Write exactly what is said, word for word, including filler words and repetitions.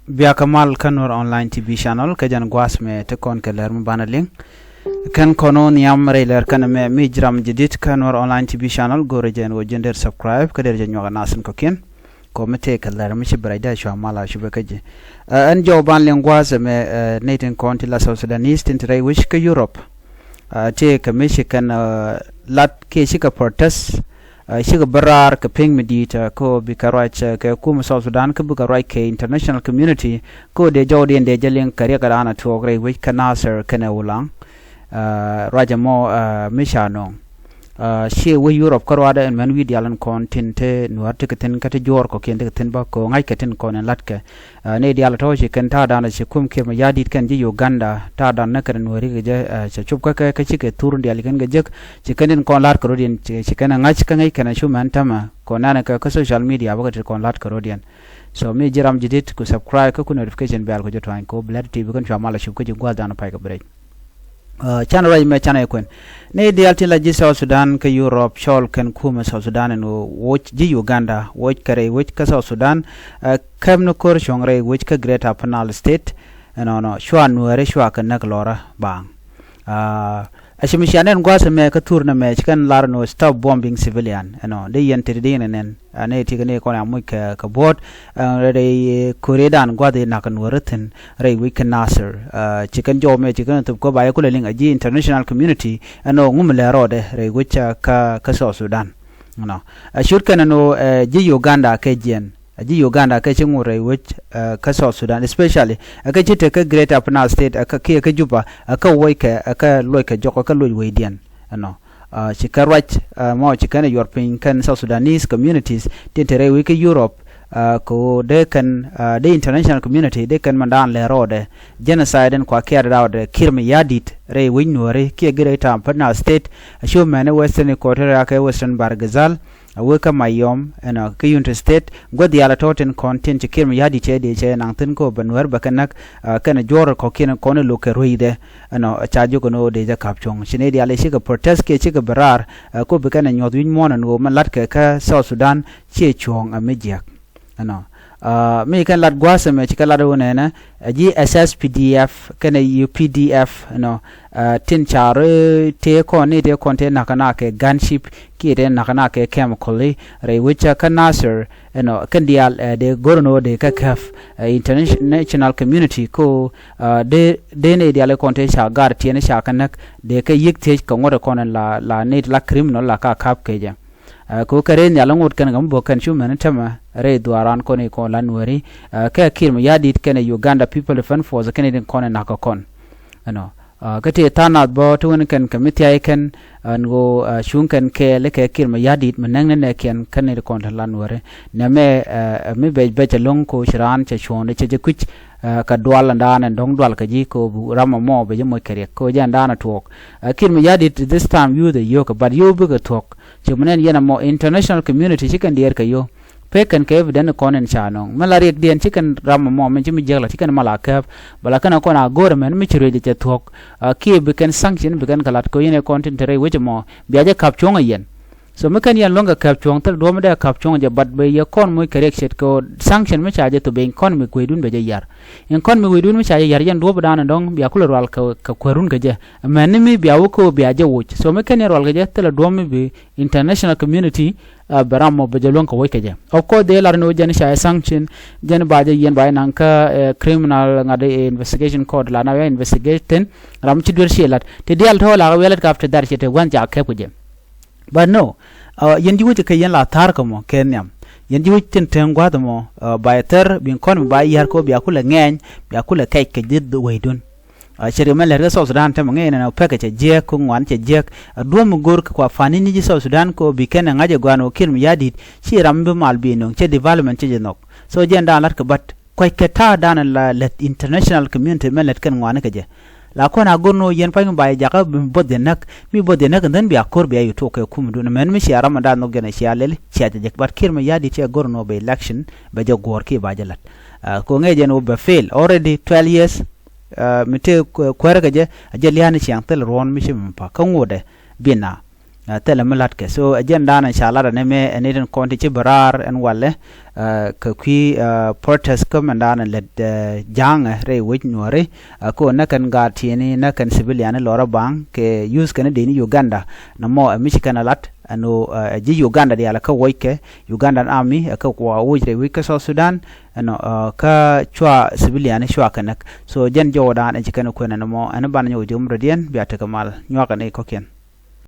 Biakä mal kä Nuer Online T V channel, kä jɛn gua̱a̱th mɛ ti kɔn kɛ lɛr mi banɛ liŋ. Kɛn kɔn wä nhiam rɛy lɛr kɛn mɛ mi ji̱ ram jadid kä Nuer Online T V channel, go̱rɛ jɛn wä ji̱n der subscribe kä der jɛ nyuak ɛ nath in kɔ̱kiɛn. Kɔ mi tëë kɛ lɛr mi ci bɛ rɛy dee cua mal a cupɛ kä ji̱. Ɛ, ɛn jɔw ban liŋ gua̱a̱th mɛ, ɛ, nɛy tin kɔn ti la South Sudanese tin ti rɛy wec kä Europe. Ɛ, tëë kɛ mi ci kɛn, ɛ, lat kiɛ cikɛ protest, ɛ, cikɛ bä raar kɛ piny mi di̱i̱t, ɛ, kä bikɛ ruac, ɛ, kɛ kumɛ South Sudan kä bikɛ ruac kɛ international community. Kä dee jɔwdiɛn dee jɛ liŋ kɛ riɛk ɛ da̱a̱n a tuɔɔk rɛy wec kä Nasir kɛnɛ Ulaŋ. Ɛ, ruac ɛmɔ, ɛ, mi ca nööŋ. Ɛ, ciɛ wec Europe kä ruaadɛ ɛn mɛn wi̱i̱ diaal ɛn kɔn tin te Nuäär tekɛ thi̱n kä te juɔ̱ɔ̱r kɔ̱kiɛn tekɛ thi̱n bä kɛ ɣöö ŋa̱ckɛ tin kɔn ɛn la̱tkɛ. Ɛ, nɛy diaal tɔ̱ ci kɛn ta̱a̱dan ci kum Kiir Mayardit kɛn ji̱ Uganda, ta̱a̱dan ni kɛn Nuääri kɛ jɛ, ɛ, cɛ cop kä kɛ, kä cikɛ thur diaal ci kɛn kɛ jek, ci kɛn tin kɔn la̱t kɛ rɔ̱diɛn, ci, ci kɛn ɛ ŋa̱c kä ŋäc kɛn ɛ cu mɛn tämɛ, kɔn nɛn kɛ, kä social media bä kɛ ti kɔn la̱t kɛ rɔ̱diɛn. So mi ji̱ ram jadid ku subscribe kä ku notification bell ku jɛ tuany kɛ wä bi lɛt ti bi kɛn cua mal a cup kä ji̱ gua̱a̱thdan pay kɛ bi rɛc. Ɛ, canɛ ruac mɛ canɛ kuɛn. Nɛy diaal tin la ji̱ South Sudan kä Europe cɔl kɛn kumɛ South Sudan ɛn ɣöö woc ji̱ Uganda, woc kɛ rɛy wec kä South Sudan, ɛ, kɛm ni ko̱r cuɔ̱ŋ rɛy wec kä Greater Upper Nile State, ɛnɔnɔ, cua Nuääri cua kɛ näk lɔrä baaŋ. Ɛ, a ci mi cia nɛn gua̱a̱th ɛmɛ kä thur nɛmɛ ci kɛn lar ɛn ɣöö stop bombing civilian, ɛnɔ, dee yɛn te ti dee yɛn ɛ nɛn. Ɛ, nɛy ti kɛ nɛy kɔn a muc kɛ, kɛ buɔ̱ɔ̱t, ɛ, rɛy ko̱riɛdan gua̱th i̱ na̱k Nuääri thi̱n rɛy wec kä Nasir. Ɛ, ci kɛn jɔw mɛ ci kɛn thop kä ba yɛ kulɛ liŋ a ji̱ international community ɛn ɣöö ŋu mi lɛ rɔɔdɛ rɛy wec, ɛ, kä, kä South Sudan. Nɔ. Ɛ, cut kɛn ɛn ɣöö, ɛ, ji̱ Uganda kɛ jiɛn. Ɛ, ji̱ Uganda kɛ ci ŋut rɛy wec, ɛ, kä South Sudan, especially ɛ, kä ci te kä Greater Upper Nile State, ɛ, kä kiɛ kä Juba, ɛ, kä woc kɛ, ɛ, kä loc kɛ jɔk, ɛ, kä loc wecdiɛn. Ɛnɔ. Ɛ, ci kɛ ruac, ɛ, mɔ ci kɛn ɛ yuɔr piny kɛn South Sudanese communities tin te rɛy wec kä Europe, ɛ, kɛ ɣöö dee kɛn, ɛ, dee international community dee kɛn mɛn daan lɛ rɔɔdɛ genocide ɛn kua kiɛɛr rɔɔdɛ Kiir Mayardit rɛy wec Nuääri kiɛ Greater Upper Nile State, ɛ, cu mɛn ɛ Western Equatoria kɛ Western Bahr el Ghazal, ɛ, wec kä Mayom, ɛnɔ, kä Unity State, gua̱th diaal ɛ tɔ̱ tin kɔn tin ci Kiir Mayardit cɛ dee cɛ naŋ thi̱n kɛ ɣöö bɛ Nuäär bɛ kɛ näk, ɛ, kɛn ɛ juɔ̱ɔ̱r kɔ̱kiɛn kɔn ɛ lo̱k kɛ ruecdɛ. Ɛnɔ, ca jiök ɛn ɣöö dee jɛ ka̱p cuɔ̱ŋ. Ci nɛy diaal ɛ cikɛ protest kiɛ cikɛ bi raar, ɛ, kop bi kɛn ɛ nyuɔ̱th wi̱c muɔ̱ɔ̱n ɛn ɣöö mɛn la̱tkɛ kä South Sudan ciɛ cuɔ̱ɔ̱ŋ ɛ mi jiäk. Ɛnɔ. Ɛ, mi kɛn lat gua̱a̱th ɛmɛ ci kɛ lat ɣöö nɛnɛ, ɛ, ji̱ S S P D F kɛnɛ U P D F, ɛnɔ, ɛ, tin ca rɔ tëë kɔn ni tëë kɔn tëë na̱k kɛ na kɛ gunship kiɛ tëë na̱k kɛ na kɛ chemical i̱ rɛy wec kä Nasir, ɛnɔ, kɛn diaal, ɛ, dee go̱r ɛn ɣöö dee kɛ käp, ɛ, international community kɛ ɣöö, ɛ, dee, dee nɛy diaal kɔn tëë ca gar tiɛn ca kɛ näk dee kɛ yiëk thiec kɛ ŋuɔ̱t kɔn la, la nɛy la criminal la ka ka̱p kecɛ. Ɛ, kɛ ɣöö kɛ rɛy nhial ŋot kɛn kɛ mi bok kɛn cu mɛn tämɛ rɛy dhuaaran kɔn i̱ kɔn la Nuääri, ɛ, kɛ Kiir Mayardit kɛnɛ Uganda People Defense Force kɛnɛ tin kɔn ɛ na̱k kɛ kɔn. Ɛnɔ. Ɛ, kä tëë tha̱a̱ŋ nath bä ti wen kɛn kɛ mi thia̱a̱c kɛn ɛn ɣöö, ɛ, cuŋ kɛn kɛɛl kɛ Kiir Mayardit mi näŋ ni nɛɛkiɛn kä nɛy ti kɔn tin la Nuääri. Nɛmɛ, ɛ, ɛ, mi bɛc bɛc ɛlɔ̱ŋ kɛ ɣöö ci raan cɛ cuɔ̱ɔ̱ŋdɛ cɛ jɛ kui̱c, ɛ, kɛ dual ɛn daanɛ ɛn dɔ̱ŋ dual kɛ ji̱ kɛ ɣöö bi ram ɛmɔ bɛ jɛ moc kɛ riɛk kɛ ɣöö jɛn daanɛ tuɔɔk. Ɛ, Kiir Mayardit this time yio̱w ɛ yio̱w kɛ, but yio̱w bikɛ thuɔ̱k. Ci mi nɛn yɛn ɛmɔ international community ci kɛn diɛɛr kɛ yio̱w. Pek kɛn kɛ evidence kɔn in ca nɔŋ. Mi la riɛkdiɛn ci kɛn ram ɛmɔ min ci mi jiäk la ci kɛn mal a kääp. Bɛ la kɛn a kɔn a go̱o̱r ɛmɛn mi ci ruëëc cɛ thuɔ̱k. Ɛ, kiɛ bi kɛn sanction bi kɛn kɛ lat kɛ ɣöö yɛn ɛ kɔn tin te rɛy wec ɛmɔ bia jɛ ka̱p cuɔ̱ŋ ɛ yɛn. So mi kɛn yɛn luäŋ kɛ ka̱p cuɔ̱ŋ thil duɔ̱ɔ̱p mi dee ka̱p cuɔ̱ŋ jɛ, but bɛ yɛ kɔn moc kɛ riɛk ce̱tkɛ ɣöö sanction mi ca jɛ thop ben economy wecdun bɛ jɛ yar. Economy wecdun mi ca jɛ yar yɛn duɔ̱ɔ̱pdan ɛn dɔ̱ŋ bia kulɛ rual kɛ, kɛ kuäärun kɛ jɛ. Ɛmɛn ni mi bia wä kä ɣöö bia jɛ woc. So mi kɛn yɛn rual kɛ jɛ thilɛ duɔ̱ɔ̱p mi bi international community, ɛ, bɛ ram mɔ bɛ jɛ luäŋ kɛ woc kɛ jɛ. Of course dee lar ni wä jɛn ca jɛ sanction, jɛn ba jɛ yɛn ba jɛ naŋ kä, ɛ, criminal ŋa̱t, ɛ, investigation court la na wä investigate thi̱n, ram ci duer ci lat. Ti diaal tɔ̱ la wä lat kɛ after that ci te gua̱n ca kɛp kɛ jɛ. But no, ɛ, yɛn ji̱ wec kɛ yɛn la tha̱a̱r kɛ mɔ kɛ nhiam. Yɛn ji̱ wec tin teŋ gua̱th mɔ, ɛ, ba yɛ thär bi kɔn mi ba yär kɛ wä bia kulɛ ŋɛɛny, bia kulɛ kɛc kɛ ji̱ wecdun. Ɛ, cɛ ri mɛ lɛr kɛ South Sudan tɛmɛ ŋɛɛn ɛn ɛ pɛkɛ cɛ jiɛk kä ŋuan cɛ jiɛk. Ɛ, duɔ̱m mi go̱r kɛ kua pa̱ni ni ji̱ South Sudan kɛ ɣöö bi kɛn ɛ ŋa̱c ɛ gua̱n ɣöö Kiir Mayardit ci ram bi mal bi nöŋ cɛ development cɛ jɛ nhɔk. So jɛn daan la̱t kɛ, but kuackɛ ta̱a̱ daan la lät international community mɛ lät kɛn ŋuani kɛ jɛ. La kɔn a go̱r ni ɣöö yɛn pa̱ny mi ba yɛ jakä mi both yɛ näk, mi both yɛ näk, and then bia ko̱r bia yɛ tuɔɔk kɛ kumdun. Mɛn mi cia ram mi daan nhɔk jɛn ɛ cia lɛl cia jɛ jɛ. But Kiir Mayardit cɛ go̱r ni ɣöö bɛ election bɛ jɛ guɔ̱ɔ̱r kiɛ ba jɛ la̱t. Ɛ, kɛ ɣöö ŋäc jɛn ɣöö bɛ fail already twelve years. Ɛ, mi tëë kuäärä kɛ jɛ, a jɛ lia̱a̱n ciaŋ thil ruɔ̱n mi ci mi pa̱k kä ŋotdɛ bi na. Thilɛ mi la̱tkɛ. So ɛ jɛn da̱a̱n ɛn ca lat ɛn ɛmɛ ɛn itin kɔn ti ci bɛ raar ɛn walɛ kɛ kui̱ protest kä mɛn da̱a̱n ɛn lät ja̱a̱ŋɛ rɛy wec nuɔ̱ɔ̱ri. Kä ɣöö näk kɛn gaat tiɛni, näk kɛn civilian lɔrä baŋ kɛ use kɛn dee ni Uganda. Nɔmɔ ɛ mi ci kɛn ɛ lat ɛn ɣöö ɛ ji̱ Uganda diaal kä woc kɛ Ugandan army ɛ kä kuɔ woc rɛy wec kä South Sudan. Ɛnɔ kä cua civilian cua kɛ näk. So jɛn jɔwä da̱a̱n ɛ ci kɛn ɛ kuɛn ɛn ɛmɔ ɛn ban nyɔk ji̱ murɛ diɛn bia tekɛ mal nyuakɛ ni kɔ̱kiɛn.